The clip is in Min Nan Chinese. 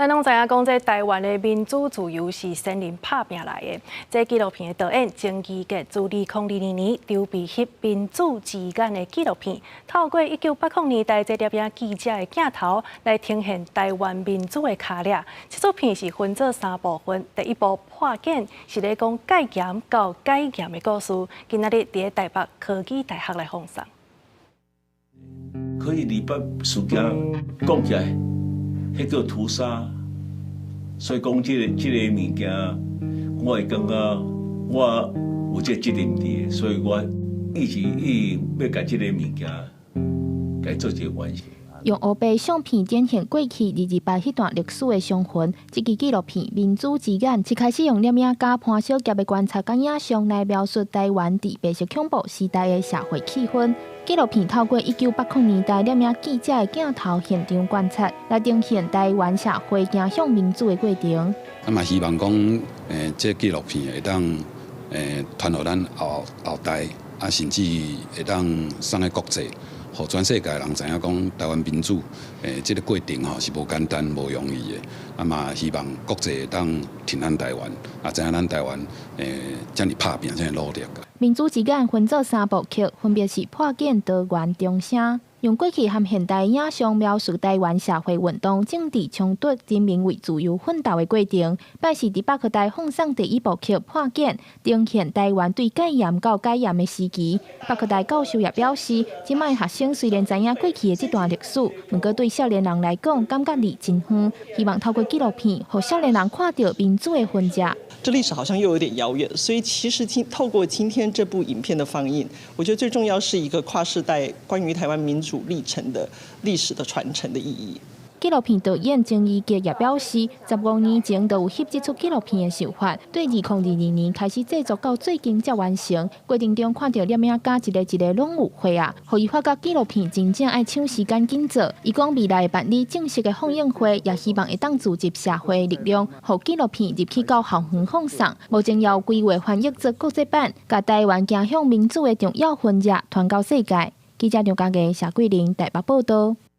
咱攏知影講，這台灣的民主自由是先人拍拚來的。這紀錄片的導演曾義傑自2022年籌備翕《民主之眼》的紀錄片，透過1980年代這攝影記者的鏡頭來呈現台灣民主的跤跡。這出片是分做三部分，第一部破繭是咧講戒嚴到解嚴的故事，今仔日佇咧台北科技大學來放送。可以二八事件講起來，彼叫屠殺，所以講這個物件，我會感覺我有這個責任佇，所以我一直意欲共這個物件共做一個完成。用黑白相片展現過去二二八彼段歷史的傷痕。這支紀錄片《民主之眼》一開始用攝影家潘小傑的觀察佮影像來描述台灣佇白色恐怖時代的社會氣氛。紀錄片透過1980年代攝影記者的鏡頭現場觀察，來呈現台灣社會走向民主的過程。啊嘛希望講，這紀錄片會當傳予咱後後代，啊甚至會當送去國際，予全世界人知影講台灣民主，這個過程吼是無簡單、無容易的。啊嘛希望國際會當挺咱台灣，啊知影咱台灣遮爾拍拚、遮爾努力。民主之眼分做三部曲，分別是破繭、多元、重生，用過去和現代影像描述台灣社會運動、政治衝突、人民為自由奮鬥的過程。拜四佇北科大放送第一部曲破繭，呈現台灣對戒嚴到解嚴的時期。北科大教授也表示，這擺學生雖然知影過去的這段歷史，毋過對少年人來講，感覺離真遠。希望透過紀錄片，予少年人看著民主的痕跡。這歷史好像又有點遙遠，所以其實透過今天這部影片的放映，我覺得最重要是一個跨世代關於台灣民主歷程的歷史的傳承的意義。紀錄片導演曾義傑也表示，15年前就有翕這齣紀錄片的想法，對2022年開始製作到最近才完成。過程中看著攝影家一个一个攏有血啊，予伊發覺紀錄片真正愛搶時間緊做。伊講未來辦理正式的放映會，也希望會當聚集社會力量，予紀錄片入去到校園放送。目前也有規劃翻譯做國際版，共台灣走向民主的重要痕跡傳到世界。記者張家傑、謝桂玲台北報道。